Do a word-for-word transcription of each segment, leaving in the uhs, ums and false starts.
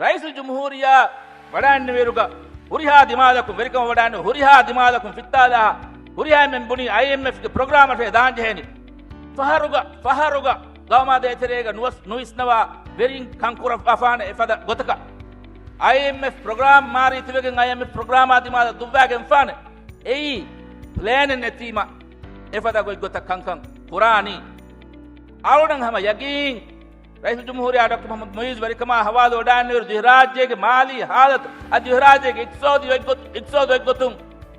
ރައީސުލްޖުމްހޫރިއްޔާ ވަޑައިންނެވިއިރުގަ ހުރިހާ ދިމާލަކުން، ވެރިކަމަށް ވަޑައިންނެވި ހުރިހާ ދިމާލަކުން ފިއްތާލާ، ހުރިހާ އެންމެން ބުނީ އައިއެމްއެފްގެ ޕްރޮގްރާމަށޭ ދާންޖެހޭނީ. ފަހަރުގަ، ފަހަރުގަ ގައުމާ ދޭތެރޭގަ ނުވަސް-، ނުވިސްނަވާ ވެރިން ކަން ކުރައްވާފާނެ އެފަދަ ގޮތަކަށް. އައިއެމްއެފް ޕްރޮގްރާމް މާރީ ތިބެގެން އައިއެމްއެފް ޕްރޮގްރާމާ ދިމާލަށް ދުއްވާގެންފާނެ. އެއީ ޕްލޭނެއް ނެތީމަ އެފަދަ ގޮތްގޮތަށް ކަންކަން ކުރާނީ. އަޅުގަނޑަށް ހަމަ ޔަގީން ރައީސުލްޖުމްހޫރިއްޔާ ޑޮކްޓަރ މުޙައްމަދު މުޢިއްޒު ވެރިކަމާ ހަވާލު ވަޑައިންނެވިއިރު ދިވެހިރާއްޖޭގެ މާލީ ހާލަތު، އަދި ދިވެހިރާއްޖޭގެ އިޤްތިޞާދީ އޮތްގޮތު-، އިޤްތިޞާދު އޮތްގޮތުން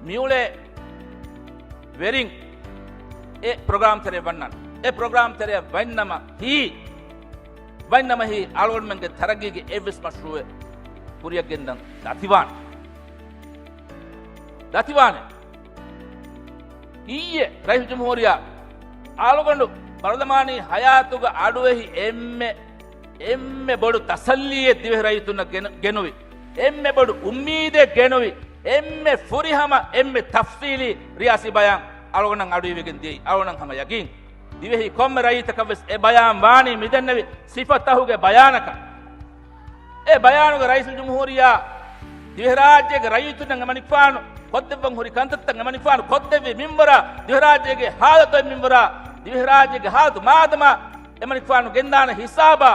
މިއުޅޭ ވެރިން އެ ޕްރޮގްރާމް ތެރެއަށް ވަންނާނެ. އެ ޕްރޮގްރާމް ތެރެއަށް ވަންނަމަ ހީ، ވަންނަމަ ހީ އަޅުގަނޑުމެންގެ ތަރައްގީގެ އެއްވެސް މަޝްރޫޢެއް ކުރިއަށް ގެންދަން ދަތިވާނެ. ދަތިވާނެ. އިއްޔެ ރައީސުލްޖުމްހޫރިއްޔާ އަޅުގަނޑު ޕަރުލަމާނީ ހަޔާތުގަ އަޑުއެހި އެންމެ، އެންމެ ބޮޑު ތަސައްލީއެއް ދިވެހި ރައްޔިތުންނަށް ގެނު-، ގެނުވި، އެންމެ ބޮޑު އުއްމީދެއް ގެނުވި، އެންމެ ފުރިހަމަ، އެންމެ ތަފްޞީލީ ރިޔާސީ ބަޔާން އަޅުގަނޑަށް އަޑުއިވިގެން ދިޔައީ. އަޅުގަނޑަށް ހަމަ ޔަގީން. ދިވެހި ކޮންމެ ރައްޔިތަކަށް ވެސް އެ ބަޔާން ވާނީ މިދެންނެވި ސިފަތަހުގެ ބަޔާނަކަށް. އެ ބަޔާނުގަ ރައީސުލްޖުމްހޫރިއްޔާ ދިވެހިރާއްޖޭގެ ރައްޔިތުންނަށް އެމަނިކުފާނު ކޮށްދެއްވަން ހުރި ކަންތައްތައް، އެމަނިކުފާނު ކޮށްދެއްވި މިންވަރާ، ދިވެހިރާއްޖޭގެ ހާލަތު އޮތް މިންވަރާ، ދިވެހިރާއްޖޭގެ ހާލަތު މާދަމާ އެމަނިކުފާނު ގެންދާނެ ހިސާބާ،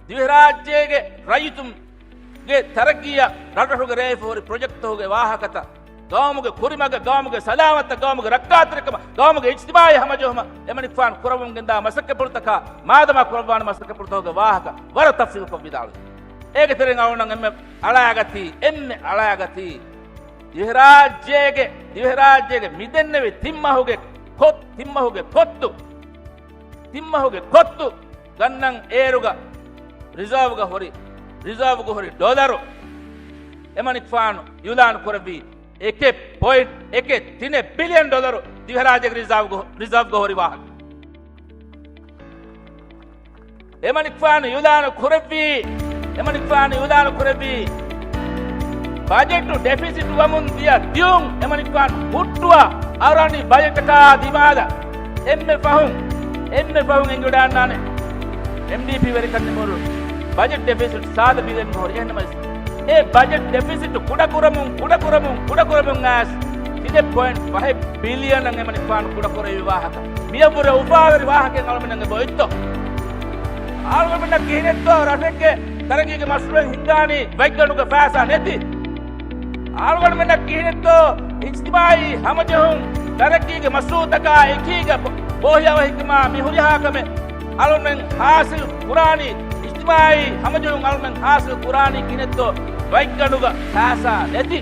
ދިވެހިރާއްޖޭގެ ރައްޔިތުންގެ ތަރައްގީއަށް ރަށްރަށުގެ ރޭފުހުރި ޕްރޮޖެކްޓްތަކުގެ ވާހަކަތައް، ގައުމުގެ ކުރިމަގަށް، ގައުމުގެ ސަލާމަތަށް، ގައުމުގެ ރައްކާތެރިކަމަށް، ގައުމުގެ އިޖްތިމާޢީ ހަމަޖެހުމަށް އެމަނިކުފާނު ކުރައްވަމުން ގެންދާ މަސައްކަތްޕުޅުތަކާ މާދަމާ ކުރައްވާނެ މަސައްކަތްޕުޅުތަކުގެ ވާހަކަ ވަރަށް ތަފްޞީލުކޮށް ވިދާޅުވި. އޭގެ ތެރެއިން އަޅުގަނޑަށް އެންމެ އަޅާގަތީ، އެންމެ އަޅާގަތީ، ދިވެހިރާއްޖޭގެ، ދިވެހިރާއްޖޭގެ މިދެންނެވި ތިން މަހުގެ ކޮ-، ތިން މަހުގެ ކޮއްތު، ތިން މަހުގެ ކޮއްތު ގަންނަން އޭރުގަ ރިޒާވްގަ ހުރި، ރިޒާވްގަ ހުރި ޑޮލަރު އެމަނިކުފާނު އިއުލާނު ކުރެއްވީ އެކެއް ޕޮއިންޓް އެކެއް ތިނެއް ބިލިއަން ޑޮލަރު ދިވެހިރާއްޖޭގެ ރިޒާވްގަ، ރިޒާވްގަ ހުރި ވާހަކަ. އެމަނިކުފާނު އިއުލާނު ކުރެއްވީ، އެމަނިކުފާނު އިއުލާނު ކުރެއްވީ ބަޖެޓު ޑެފިސިޓް ވަމުން ދިޔަ ދިޔުން އެމަނިކުފާނު ހުއްޓުވާ އަރާނީ ބަޖެޓަކާ ދިމާލަށް. އެންމެ ފަހުން، އެންމެ ފަހުން އެނގިވަޑައިގަންނާނެ އެމްޑީޕީ ވެރިކަން ނިމުނު ބަޖެޓް ޑެފިސިޓް ސާދަ ބިލިއަން ހުރި. އެހެންނަމަވެސް، އެ ބަޖެޓް ޑެފިސިޓް ކުޑަކުރަމުން، ކުޑަކުރަމުން، ކުޑަކުރަމުން އައިސް ތިނެއް ޕޮއިންޓް ފަހެއް ބިލިއަނަށް އެމަނިކުފާނު ކުޑަކުރެއްވި ވާހަކަ. މިޔަށްވުރެ އުފާވެރި ވާހަކައެއް އަޅުމެންނަށް އެބަ އޮތްތޯ؟ އަޅުގަނޑުމެންނަށް ކިހިނެއްތޯ ރަށެއްގެ ތަރައްގީގެ މަޝްރޫޢެއް ހިންގާނީ ބައެއްގަނޑުގެ ފައިސާ ނެތި؟ އަޅުގަނޑުމެންނަށް ކިހިނެއްތޯ އިޖްތިމާޢީ ހަމަޖެހުން ތަރައްގީގެ މަޝްރޫޢުތަކާ އެކީގަ ބޯ-، ބޯހިޔާވަހިކަމާ މި ހުރިހާ ކަމެއް އަޅުމެން ހާސިލް ކުރާނީ، އިޖްތިމާޢީ ހަމަޖެހުން އަޅުމެން ހާސިލް ކުރާނީ ކިހިނެއްތޯ ބައެއްގަނޑުގަ ފައިސާ ނެތި؟